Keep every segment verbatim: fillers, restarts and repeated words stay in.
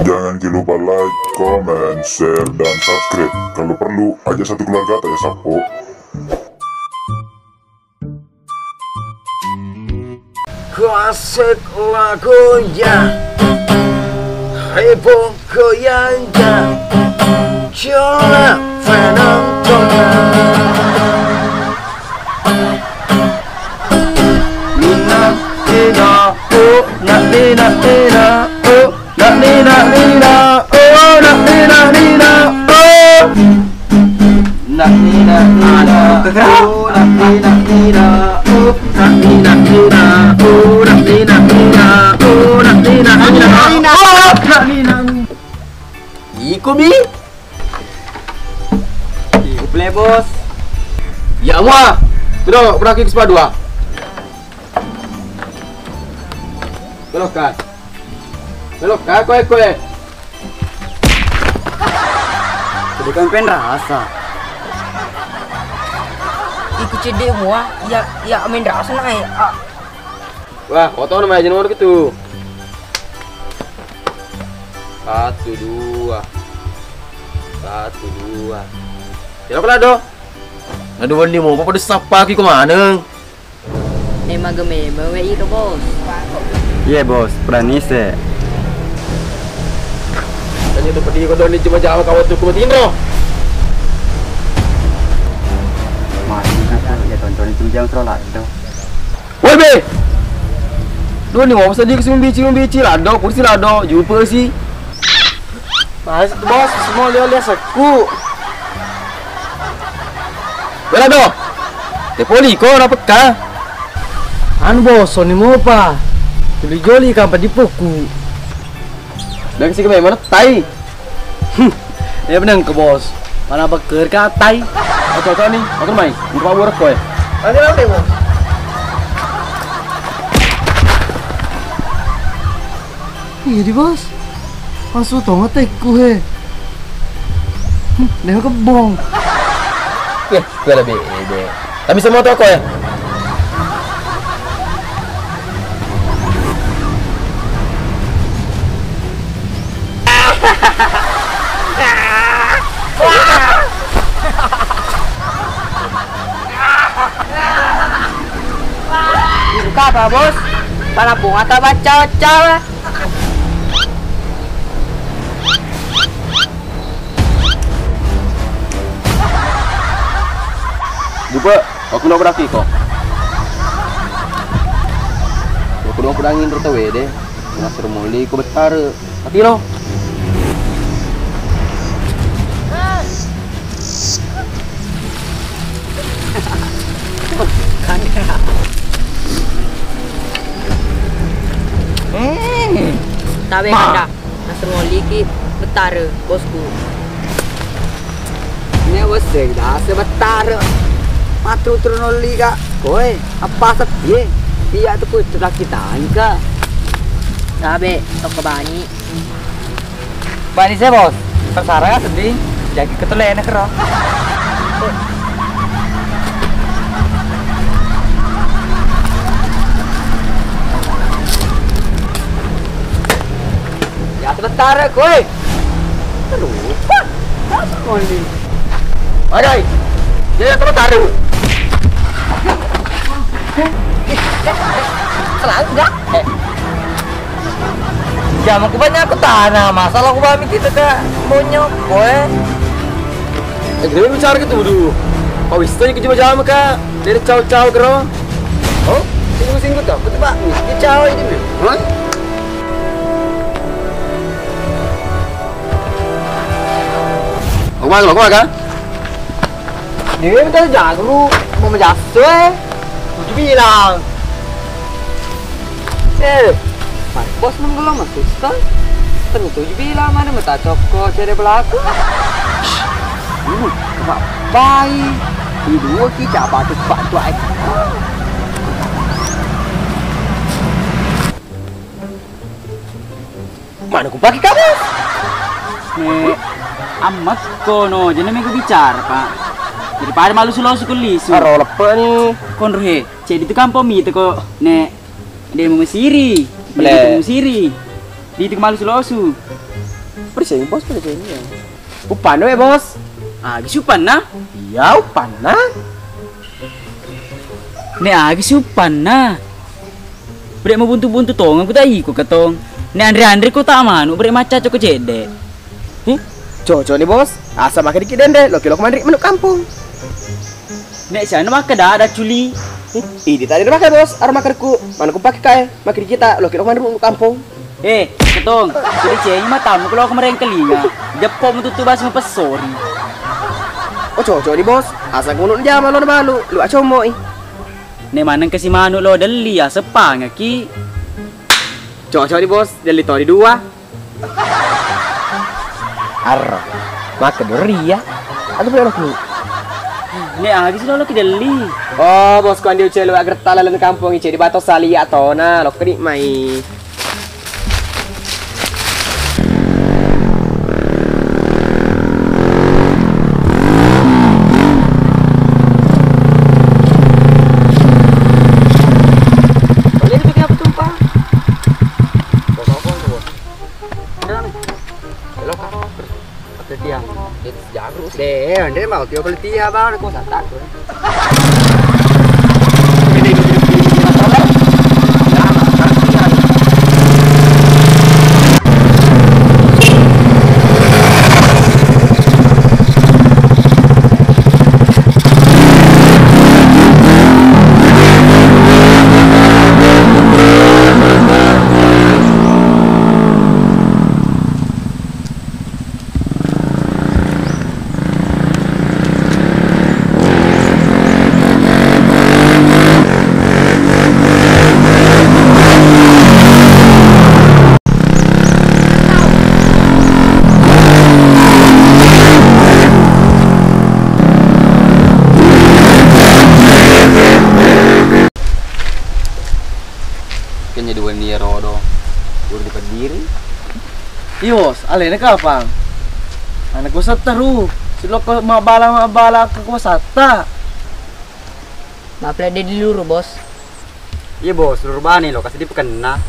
Jangan ki lupa like, comment, share, dan subscribe. Kalau perlu, ajak satu keluarga tak ya sappo. Klasik lagunya heboh goyangnya, coba penonton. Nina, nina, oh, na, nina, nina, oh, na, nina, nina, oh, na, nina, nina, oh. Na, nina, nina, oh, na, nina, nina, oh, na, nina, nina, oh, na, nina, nina, oh, na, nina, nina, oh, na, nina. Iko mi. Iko play, Bos. Ya, mua. Tuh, berarti ke sepuluh dua. Belok, Kak. Belok, Kak, koe, koe. Jadi kan penrasa. Iku cedde mua, ya, ya main rasa naik. Ah. Wah, foto nama aja nomor gitu. Satu, dua. Satu, dua. Ya, lo kena do. Aduh, Wandi, mau apa pada sapa ki kemana? Eh, magememe we iro, Bos. Iye, Bos, berani se. Tadi tu pedih kau doni cuma jawab kau tu ku tinro. Mati kan ya tonton itu jam sekolah tu. Woi, be. Doni mau sedih ke sumbi cumbi cilado, kursi lado, jumpa sih. Mas, Bos, semua lihat-lihat seku. Bela do. Te poli ko na pekka. Anu, Bos, soni mopa. Joli-joli kampa di poku. Dan si kemana tai? Hmm. Ya benar ke, Bos. Mana beker ka tai? Oke, oke nih. Oke mai. Untuk apa buat koe? Ada apa, Bos? Iya di, Bos. Masuk to matekku he. Hmm, dia kebong. Weh, gue lebih ide. Tapi semua toko ya. Buka apa, Bos? Para bunga tak baca-baca. Bupe, aku nak beraki ko. Aku dong pedangin rute wede. Nasr muli ko betare. Tapi lo. Hmm. Tabe kanda, nasr ngoliki bettare, bosku. Ini wes dase bettare. Matru-tru nolli ka. Koe, apa setie? Iya tu ku itu laki tangka. Tabe, toko bani. Bani se, Bos. Tersarang sedih. Jagi ketulene kero. Ya sebentar, koe. Terus, Pak. Apa kau ini? Bagai. Dia yang sebentar. Salah enggak? Eh. Jamanku banyak aku tanah, masalah aku pamit itu ke monyok, koe. Eh, gede bicara gitu dulu. Kau bisa aja ke jama-jama, Kak. Dari caw-caw kero. Oh, singgung-singgung tuh. Betul, Pak. Ini caw ini, men. Hah? Aku makan, aku makan. Dia minta jago lu mau menjasuh, eh. Udah bilang. Eh, Mas Bos nang belum masuk kan? Tentu juga bilang mana mata coko cere belaku. Ini baik. Di dua kita batu batu aja. Mana ku pake kamu? Ne, ammakko no, jadi mega bicara, Pak. Daripada malusu-losu ku lisu. Aro leppe ni. Konro he, ceddi tu kampong mi tu ko, ne. De' mu mesiri. Ble. De' mu mesiri. Di tu malusu-losu. Percaya, Bos, percaya. Upanna we, Bos. Agi si upanna? Iya, upanna. Ne agi si upanna. Bre' mabuntu-buntu tongeng ku ta iko katong. Ne anre-anre ko ta manu, bre' maccaco ko cedde'. Hi, cocok ni, Bos. Asa makkeda ki dende, loki-loki manre' manu kampong. Ne siana makkeda ada culi. Hi, idi tadi makkeda, Bos. Aro makkeda ku, manu ku pake kae, makkeda kita, loki-loki manre' manu kampong. Eh, Ketong, jadi cengeng matamu kalau aku merengkelinga. Jeppo mu tuttu basi mupessori. Oh, cocok ni, Bos. Asa kunu jama lo balu, lu acommo i. Ne maneng kasi manu lo delli, asepangaki. Cocok ni, Bos. Delli toni dua. Arro. Makkeda ria. Aku pura ni. Ne agi si lo ki delli. Oh, Bos, ko andi ucelu agerta laleng kampong ice di bato sali atona. Lo kedi mai. Balik itu kayak apa tuh, Pak? Kosong-kosong tuh, Bos. Ada nih. Belok, Kak. Terus, terus dia. Dia jago sih. Deh, dia mau tiup pelitihan, Bang. Aku santai. Kenya dua nia rodo. Baru dipeddiri. Iyo, Bos, alena kapang. Anak kuasatta ru, silokko mabbala-mabbala ke kuasatta. Maaf, Lek, de' diluru, Bos. Iya, Bos, luru bani lo, kasi dipekenna.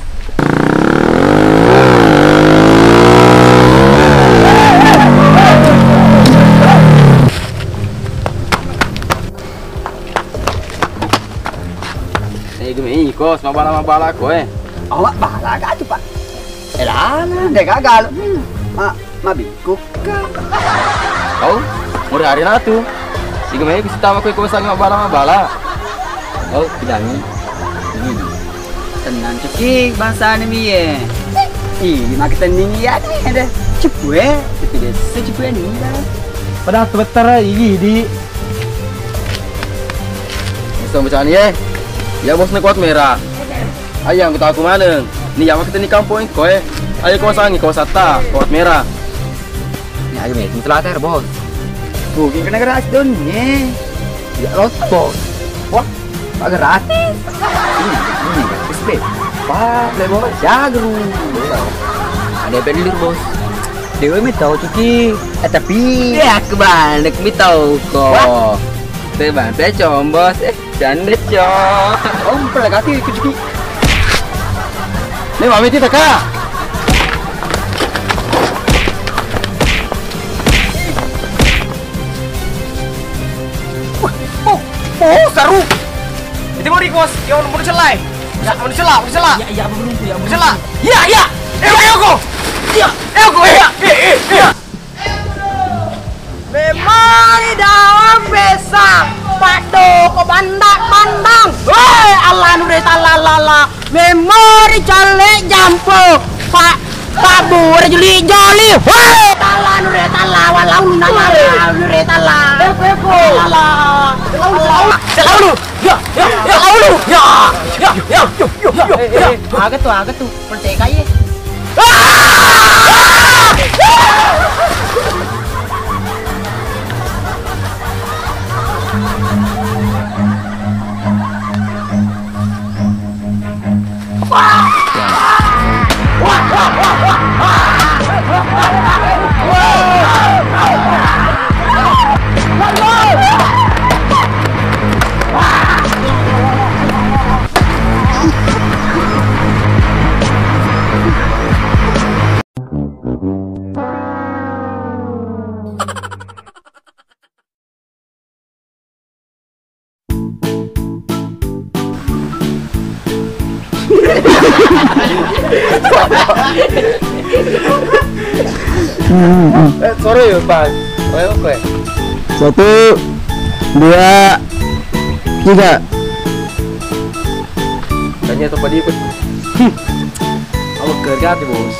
Eh, gumi iko, mabbala-mabbala ko, eh. Awak bala ka tu, Pak. Elana, de' gagal. Hmm. Ma, mabikukka. Kau, muri hari natu. Iga mai ku sitama koe ko sangi mabbala-mabbala. Kau, bidangi. Ini. Tenang, Cuki, bangsana mi ye. Ih, maka tenning iya ni, ada. Cepue, tapi desa cepue ni lah. Padahal sebentar, ih, di. Bisa bacaan ye. Ya, bosnya kuat merah. Ayang, ku taku maneng. Ni, ya, maka tenning kampung ko, eh. Ayo, ko sangi, ko satta, kuat merah. Ni aga meti selata, Bos. Tuh, kena gratis dong, ye. Ya, lo, Bos. Wah, apa gratis? Ini, ini, gratis, Be. Wah, Be, Bos. Jago. Ada belur, Bos. Dewa mi tau, Cuki. Eh, tapi. Ya, aku balik mi tau, kok. Wah. Be, Bang, Be, combos. Eh, canda, cok. Om, pernah kaki, Cuki. Ni mami tita ka. Oh, oh, saru. Itu mau request, ya, mau dicela. Ya, mau dicela, mau dicela. Ya, ya, belum, ya, belum. Dicela. Ya, ya. Eh, ayo ko. Ya, ayo ko. Eh, eh, eh, eh. Memori dalam pesa, paddo ko bandang-bandang. Weh, Allah nure talla lala. Memori calle jampo. Pak, Pak Bure juli joli. Weh, talla nure talla, walau nuna nure talla. Epo, epo. Talla. Talla. Ya, ya, ya, ya, ya, ya, ya, ya, ya, ya. Eh, eh, eh, aga tuh, aga tuh. Percaya ye. Eh, sorry ya, Pak. Oh, ya, oke. Satu, dua, tiga. Tanya atau padi, Pak? Hmm. Apa kerja tuh, Bos?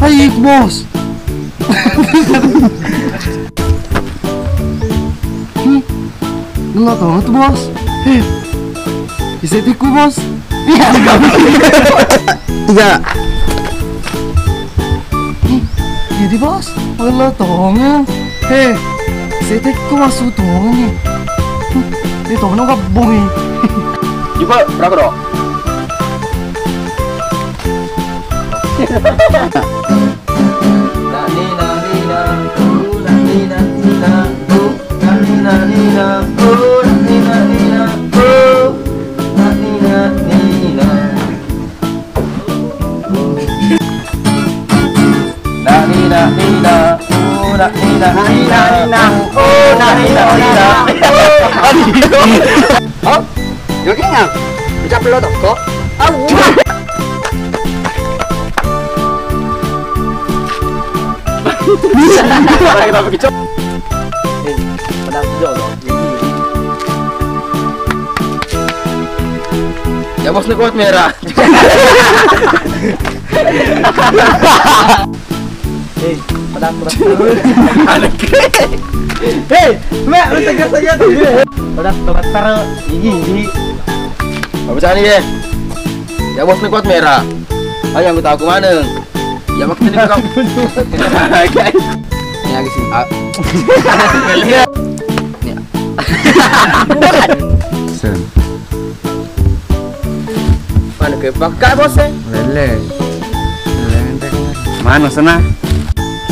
Hai, Bos. Hmm, gello tongeng tu, Bos. Eh, bisa tiku, Bos. Iya, tiga. Hmm, jadi, Bos, gello tongeng. Eh, bisa tiku masuk tongeng nih. Hmm, ini tongeng gabung nih. Coba, berapa, Dok? Oh, jogging ah? Ucap lo toko. Au. Eh, padahal jolo. Ya, Bos, ini kuat merah. Eh, padahal kuat. Hei, Mek, lu tegas aja tuh. Padahal kuat taruh gigi, gigi. Apa sana ya? Ya, Bos, ini kuat merah. Ayo, aku tahu kemana. Ya, maksudnya kamu. Ini lagi sih. Ah. Ini. Sen. Mana ke pakka, Bos, eh? Lele. Lele. Mana sana?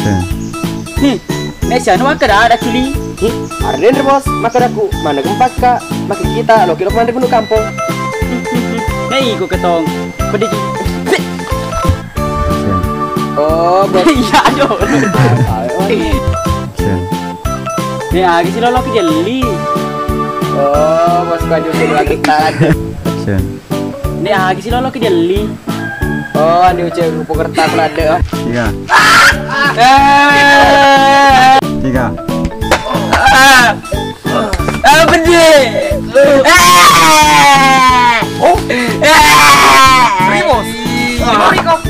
Sen. Nih, Mesya, nu makkeda ada culi. Nih, arden, Bos, makkedaku, mana gempakka, makkeda kita, lo kilo kemana penu kampung. Nih, iko ketong. Pedih. Sen. Oh, Bos. Iya, aduh. Sen. Nih, agi si lolo ke jeli. Oh, Bos, baju sudah kita. Sen. Nih, agi si lolo ke jeli. Oh, andi ucap rupa kertas lade. Tiga. Eh. Tiga. Ah. Ah, benci. Ah. Oh. Ah. Primos. Sorry, kok.